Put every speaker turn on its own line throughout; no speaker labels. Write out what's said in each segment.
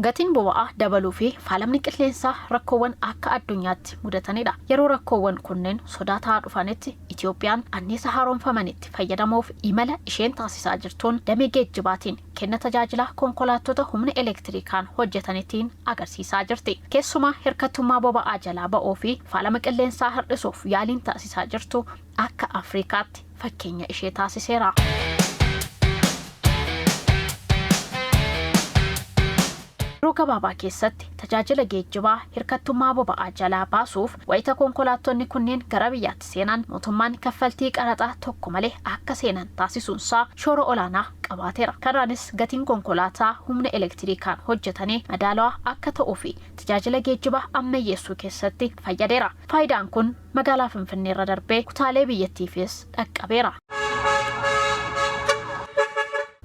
Gatiin boba'aa dabaluu fi faalamni qilleensaa rakkoowwan akka addunyaatti mudatanidha. Yeroo rakkoowwan kunneen sodaa ta'aa dhufanitti Itoophiyaan anniisa haaromfamanitti fayyadamuuf imala isheen taasisaa jirtuun damee geejjibaatiin kenna tajaajilaa konkolaattota humna elektirikaan hojjetanitiin agarsiisaa jirti. Keessumaa hirkattummaa boba'aa jalaa ba'uu fi faalama qilleensaa hir'isuuf yaaliin taasisaa jirtu akka Afrikaatti fakkeenya ishee taasiseera. Yeroo gabaabaa keessatti tajaajila geejjibaa hirkattummaa boba'aa jalaa baasuuf wayita konkolaattonni kunneen gara biyyaatti seenan mootummaan kaffaltii qaraxaa tokko malee akka seenan taasisuunsaa shoora olaanaa qabaateera. Kanaanis gatiin konkolaataa humna elektirikaan hojjetanii madaalawaa akka ta'uu fi tajaajila geejjibaa ammayyeessuu keessatti fayyadeera. Faayidaan kun magaalaa Finfinneerra darbee kutaalee biyyattiifis dhaqqabeera.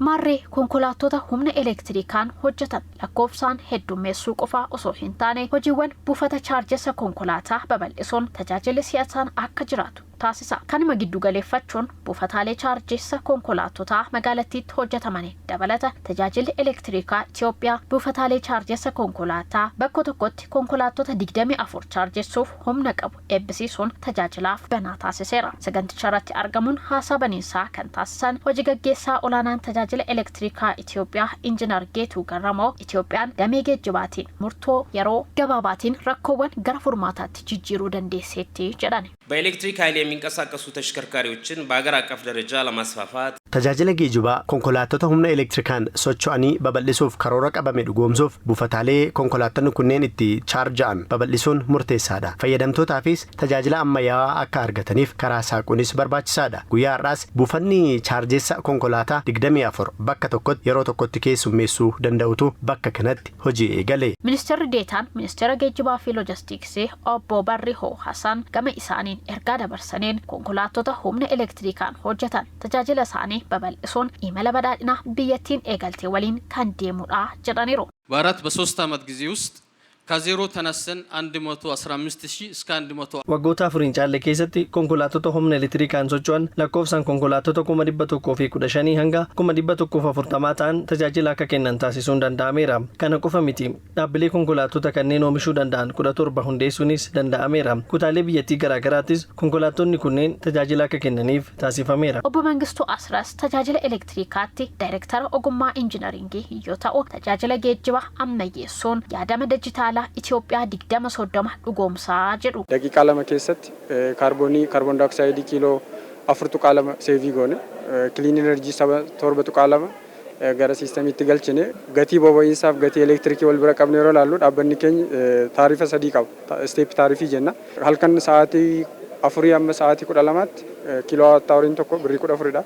Maarree konkolaattota humna elektirikaan hojjetan lakkoofsaan heddummeessuu qofaa osoo hin taane hojiiwwan buufata chaarjessa konkolaataa babal'isuun tajaajilli si'ataan akka jiraatu taasisa. Kanuma giddu galeeffachuun buufataalee chaarjessa konkolaattotaa magaalattiitti hojjetamanii dabalata tajaajilli elektirikaa Itoophiyaa buufataalee chaarjessa konkolaataa bakka tokkotti konkolaattota 24 chaarjessuuf humna qabu eebbisiisuun tajaajilaaf banaa taasiseera. Saganticha irratti argamuun haasaa baniinsaa kan taasisan hojii gaggeessaa olaanaan tajaajila elektirikaa Itoophiyaa Injiinar Geetuu Garramoo Itoophiyaan damee geejjibaatiin murtoo yeroo gabaabaatiin rakkoowwan gara furmaataatti jijjiiruu dandeesseetti jedhan.
በኤሌክትሪክ ኃይል የሚንቀሳቀሱ ተሽከርካሪዎችን በሀገር አቀፍ ደረጃ ለማስፋፋት
Tajaajila geejjibaa konkolaattota humna elektirikaan socho'anii babal'isuuf karoora qabame dhugoomsuuf buufataalee konkolaattonni kunneen itti chaarja'an babal'isuun murteessaadha. Fayyadamtootaafis tajaajila ammayyaawaa akka argataniif karaa saaquunis barbaachisaadha. Guyyaa har'aas buufanni chaarjeessa konkolaataa 24 bakka tokkotti yeroo tokkotti keessummeessuu danda'utu bakka kanatti hojii eegale.
Ministeerri Deetaan Ministeera Geejjibaa fi Loojistiksii Obbo Barrihoo Hassan gama isaaniin ergaa dabarsaniin konkolaattota humna elektirikaan hojjetan tajaajila isaanii babal'isuun imala badhaadhinaa biyyattiin eegalte waliin kan deemudha jedhaniiru.
በአራት በሶስት ዓመት ጊዜ ውስጥ ከዜሮ ተነስተን 115 ሺህ እስከ 100
Waggoota afur hin caalle keessatti konkolaattota humna elektirikaan socho'an lakkoofsaan konkolaattota 115,000 hanga 140,000 ta'an tajaajila akka kennan taasisuun danda'ameera. Kana qofa miti, dhaabbilee konkolaattota kanneen oomishuu danda'an 17 hundeessuunis danda'ameera. Kutaalee biyyattii garaagaraattis konkolaattonni kunneen tajaajila akka kennaniif taasifameera.
Obbo Mangistuu Asras tajaajila elektirikaatti daayirektara ogummaa injinaringii yoo ta'u, tajaajila geejjibaa ammayyeessuun yaadama dijitaalaa Itoophiyaa 2030 dhugoomsaa jedhu.
Daqiiqaa 2 keessatti kaarboonii kaarboon daayoksayidii kiiloo 4.2 save goone, clean energy 7.2 gara siistamiitti galchine. Gatii boba'iinsaaf gatii elektirikii wal bira qabne yeroo ilaallu, dhaabbanni keenya taarifa sadii qaba. Step taarifii jenna. Halkan sa'aatii 4 amma sa'aatii 12tti kiiloo houriin tokko birrii 14dha.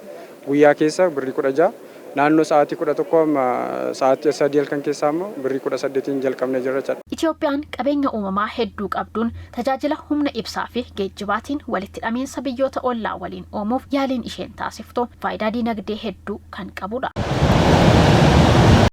Guyyaa keessa birrii 16. Naannoo sa'aatii 11 amma sa'aatii 3 halkan keessaa immoo birrii 18n jalqabnee jirra jechuudha.
Itoophiyaan qabeenya uumamaa hedduu qabduun tajaajila humna ibsaa fi geejjibaatiin walitti hidhamiinsa biyyoota ollaa waliin uumuuf yaaliin isheen taasiftu faayidaa diinagdee hedduu kan qabudha.